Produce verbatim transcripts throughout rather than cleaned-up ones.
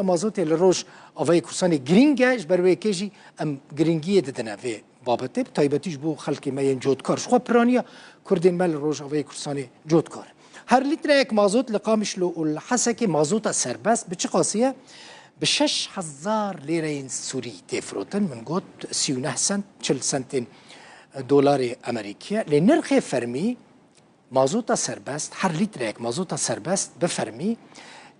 mazotê li Rojavayê Kurdistanê girîng e, ji ber wê yekê jî em giringiyê didine vê babetê, bi taybetî ji bo xelkê me yên cotkar. Ji xwe piraniya Kurdên me li Rojavayê Kurdistanê cotkar. Her lîtreyek mazot li Qamişlo û li Hesekê mazota serbest bi çi qasî ye? Bi şeş hezar lêreyên Sûrî tê firotin. Min got sî û neh sent, çil sentên dolarê Amerîkî ye. Lê nirxê fermî mazota serbest, her lîtreyek mazota serbest bi fermî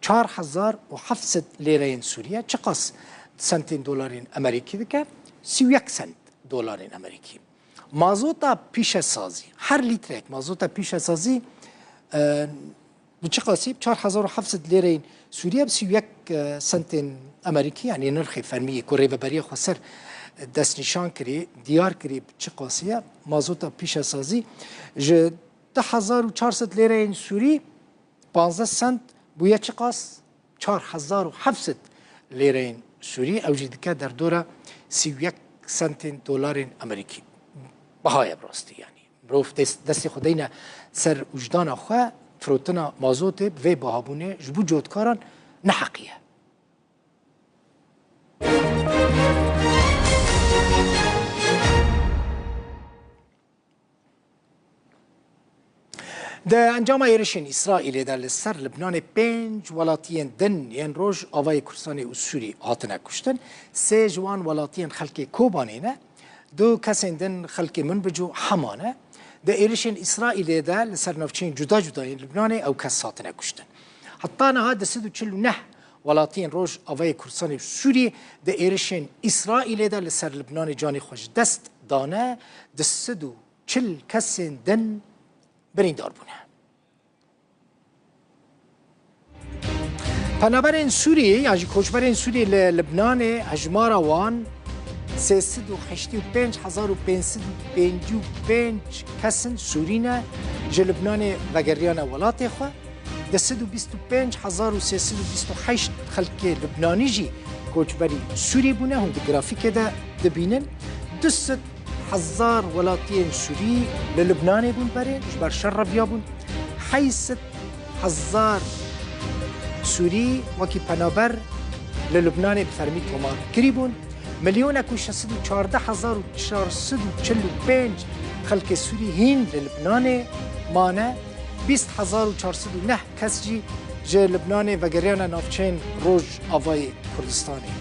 çar hezar û heft sed lêreyên Sûrî ye. Çiqas sentên dolarên Amerîkî dike? Sî û yek sent dolarên Amerîkî. Mazota pîşesazî, her lîtrek mazota pîşesazî, e, bi çi qasî? Çar hezar û heft sed lêreyên Sûrî ye, bi sî û yek, e, sentên Amerîkî, yanî nirxê fermî yê ku Rêveberiya Xweser, e, destnîşan kirî, diyar kirî bi çi qasî ye? Mazota pîşesazî ji du hezar û çar sed lêreyên Sûrî, panzdeh sent bûye çiqas? Çar hezar û heft sed lêreyên Sûrî, ew jî dike derdora sî û yek sentên dolarên Amerîkî. Biha ye bi rastî, yanî mirov dest-, destê xwe deyne ser wijdana xwe, firotina mazotê bi vê bihabûnê ji bo cotkaran neheqî ye. Di encama êrişên Îsraîlê de li ser Libnanê pênc welatiyên din yên Rojavayê Kurdistanê û Sûrî hatine kuştin. Sê ji wan welatiyên xelkê Kobanê ne, du kesên din xelkê Minbic û Hema ne. Di êrişên Îsraîlê de li ser navçeyên cuda cuda yên Libnanê ew kes hatine kuştin. Heta niha du sed û çil û neh welatiyên Rojavayê Kurdistanê û Sûriyê di êrişên Îsraîlê de li ser Libnanê canê xwe ji dest dane, du sed û çil kesên din birîndar bûne. Penaberên Sûriyê yan jî koçberên Sûriyê li Libnanê hejmara wan sê sed û heştê û pênc hezar û pênc sed û pêncî û pênc kes in, Sûrî ne, ji Libnanê vegeriyane welatê xwe. Du sed û bîst û pênc hezar û sê sed û bîst û heşt xelkê Libnanî jî koçberî Sûrî bûne, hûn di grafîkê de dibînin. Du sed hezar welatiyên Sûrî li Libnanê bûn berê, ji ber şer reviyabûn. Heyt sed hezar Sûrî wekî penaber li Libnanê bi fermî tomar kirîbûn. Milyonek û şeş sed û çardeh hezar û çar sed û çil û pênc xelkê Sûrî hîn li Libnanê mane. Bîst hezar û çar sed û neh kes jî ji Libnanê vegeriyane navçeyên Rojavayê Kurdistanê.